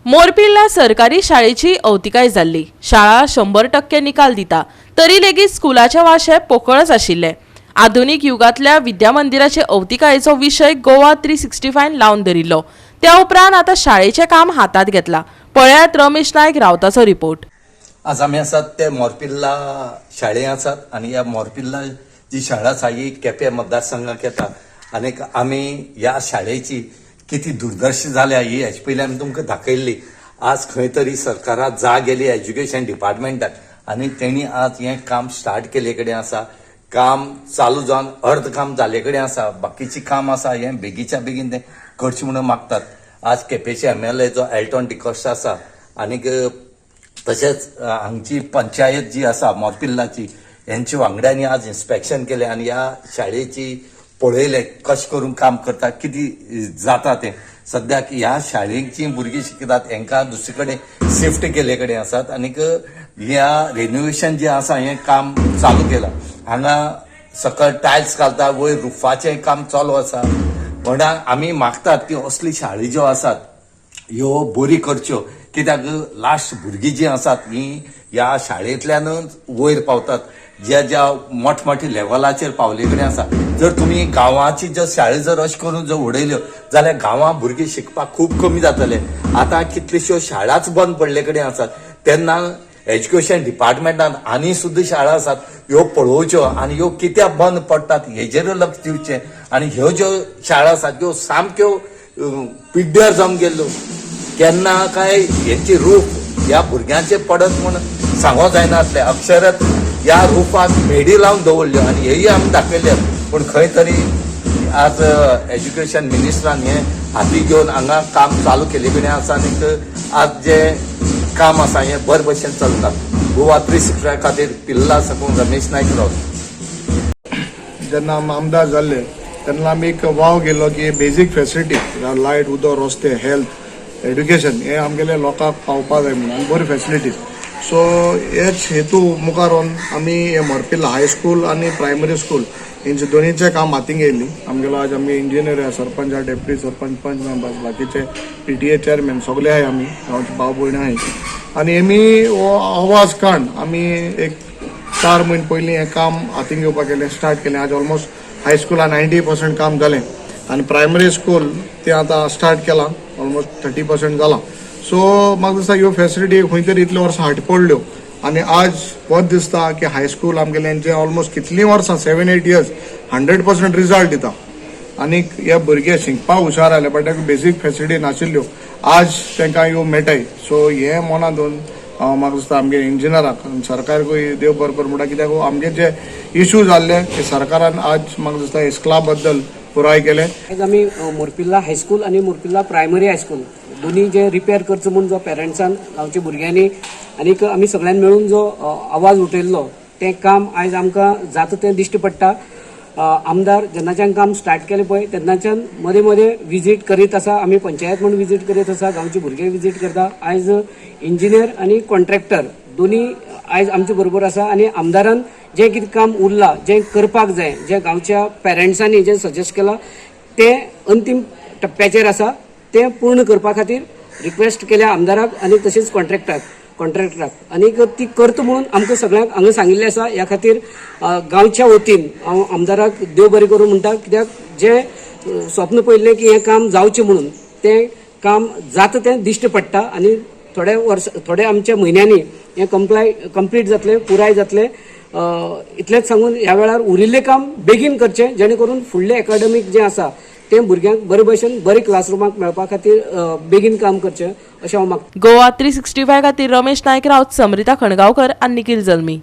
मोरपिल्ला सरकारी शाळेची अवतिकाय जाल्ली. शाळा 100% निकाल दिता तरी लेगीत स्कुलाचे वाशे पोकळच आशिल्ले. आधुनीक युगांतल्या विद्या मंदिराचे अवतिकायेचो विशय गोवा 365 लावन धरिल्लो. त्या उपरांत आतां शाळेचें काम हातांत घेतलां. पळयात रमेश नायक रावताचो रिपोर्ट. आज आमी आसात ते मोरपिल्ला शाळे आसात आनी ह्या मोरपिल्ला जी शाळा आसा ही केपें मतदारसंघाक येता आनीक आमी ह्या शाळेची किती दुर्दर्श जाल्या ही हेजे पयलीं आमी तुमकां दाखयल्ली. आज खंय तरी सरकाराक जाग येयली एज्युकेशन डिपार्टमेंटाक आनी तेणी आज हें काम स्टार्ट केल्ले कडेन आसा. काम चालू जावन अर्द काम जाल्ले कडेन आसा, बाकीचें काम आसा हें बेगीच्या बेगीन तें करचें म्हणून मागतात. आज केपेंचे एमएलए जो एल्टॉन डिकॉस्टा आसा आनीक तशेंच हांगची पंचायत जी आसा मोरपिल्लाची हेंच्या वांगड्यांनी आज इन्स्पेक्शन केलें आनी ह्या शाळेची पळयलें कशें करून काम करता, कितें जाता तें. सद्याक ह्या शाळेची भुरगीं शिकतात हेंकां दुसरे कडेन शिफ्ट केल्ले कडेन आसात आनीक ह्या रेनोवेशन जें आसा हें काम चालू केलां. हांगा सकयल टायल्स घालता, वयर रुफाचें काम चालू आसा. म्हणून आमी मागतात की असली शाळी ज्यो आसात ह्यो बरी करच्यो, कित्याक लास्ट भुरगीं जीं आसात हीं ह्या शाळेंतल्यानूच वयर पावतात, ज्या ज्या मोठ मोठ्या लेवलाचेर पावले कडेन आसा. जर तुमी गांवाची जर शाळा जर अशें करून जर उडयल्यो जाल्यार गांवां भुरगीं शिकपाक खूब कमी जातले. आतां कितल्योश्यो शाळाच बंद पडले कडेन आसात, तेन्ना एज्युकेशन डिपार्टमेंटान आनी सुद्दां शाळा आसात ह्यो पळोवच्यो आनी ह्यो कित्याक बंद पडटात हेजेर लक्ष दिवचें. आनी ह्यो ज्यो शाळा आसात त्यो सामक्यो पिड्ड्यार जावन गेल्ल्यो, केन्ना काय हेंची रूप ह्या भुरग्यांचे पडत म्हूण सांगो जायना आसलें. अक्षरत ह्या रुफाक मेडी लावन दवरल्यो आनी हेय आमी दाखयले. पूण खंय तरी आज एज्युकेशन मिनिस्टरान हें हाती घेवन हांगा काम चालू केल्ले कडेन आसा आनीक आज जें काम आसा हें बरे भशेन चलता. गोवा 365 खातीर पिल्ला साकून रमेश नायक रावत. जेन्ना आमी आमदार जाल्ले तेन्ना आमी एक वाव गेलो की बेजीक फेसिलिटी, लायट, उदक, रस्ते, हेल्थ, एड्युकेशन हे आमगेले लोकांक पावपा जाय म्हणून आनी बरी फेसिलिटीज. सो हेच हेतू मुखार व्हरून आमी हे मोरपिल्ला हायस्कूल आनी प्रायमरी स्कूल हेंचे दोनीचें काम हातीन घेयल्ली. आमगेलो आज आमी इंजिनियर आहा, सरपंच आहा, डेप्युटी सरपंच, पंच मेंबर्स, बाकीचे पीटीए चेअरमॅन सगळे आहाय, आमी गांवचे भाव भयणी आहाय आनी हेमी हो आवाज काडून आमी एक 4 म्हयने पयलीं हें काम हातीन घेवपाक केलें, स्टार्ट केलें. आज ऑलमोस्ट हायस्कुलान 90% काम जालें आनी प्रायमरी स्कूल तें आतां स्टार्ट केलां, ऑलमोस्ट 30% जालां. सो म्हाका दिसता ह्यो फेसिलिटी खंय तरी इतले वर्सां फाटीं पडल्यो आनी आज बरें दिसता की हायस्कूल आमगेलें जें ऑलमोस्ट कितलीं वर्सां, 7-8 years 100% result दिता आनीक हे भुरगे शिकपाक हुशार आयले, बट तांकां बेसीक फेसिलिटी नाशिल्ल्यो, आज तांकां ह्यो मेळटाय. सो हें मना दवरून हांव म्हाका दिसता आमगे इंजिनियराक, सरकारकूय देव बरो करूं म्हणटा, कित्याक आमगे जे इशू जाल्ले ते सरकारान आज म्हाका दिसता इस्कुला बद्दल पुराय केले. आयज आमी मोरपिल्ला हायस्कूल आनी मोरपिल्ला प्रायमरी हायस्कूल दोनी जे रिपेर करचो म्हूण जो पेरंट्सान, गांवच्या भुरग्यांनी आनीक आमी सगळ्यांनी मेळून जो आवाज उठयल्लो, तें काम आयज आमकां जाता तें दिश्टी पडटा. आमदार जेन्नाच्यान काम स्टार्ट केलें पळय तेन्नाच्यान मदें मदें विजीट करीत आसा. आमी पंचायत म्हूण विजीट करीत आसा, गांवचे भुरगे विजीट करता. आयज इंजिनियर आनी कॉन्ट्रॅक्टर दोनी आयज आमचे बरोबर आसा आनी आमदारान जें कितें काम उरलां, जें करपाक जाय, जें गांवच्या पेरंट्सांनी जें सजेस्ट केलां, तें अंतीम टप्प्याचेर आसा. तें पूर्ण करपा खातीर रिक्वेस्ट केल्या आमदाराक आनी तशेंच कॉन्ट्रॅक्टराक आनीक ती करता म्हणून आमकां सगळ्यांक हांगा सांगिल्लें आसा. ह्या खातीर गांवच्या वतीन हांव आमदाराक देव बरें करूं म्हणटा, कित्याक जें स्वप्न पळयल्लें की हें काम जावचें म्हणून, तें काम जाता तें दिश्टी पडटा आनी थोडे वर्स, थोडे आमच्या म्हयन्यांनी हें कंप्लीट जातलें, पुराय जातलें. इतलेंच सांगून ह्या वेळार उरिल्लें काम बेगीन करचें, जेणे करून फुडलें एकाडमीक जें आसा तें भुरग्यांक बरे भशेन बरे क्लासरुमाक मेळपा खातीर बेगीन काम करचें अशें हांव मागता. गोवा 365 खातीर रमेश नायक राऊत, समरिता खणगांवकर आनी निखिल जल्मी.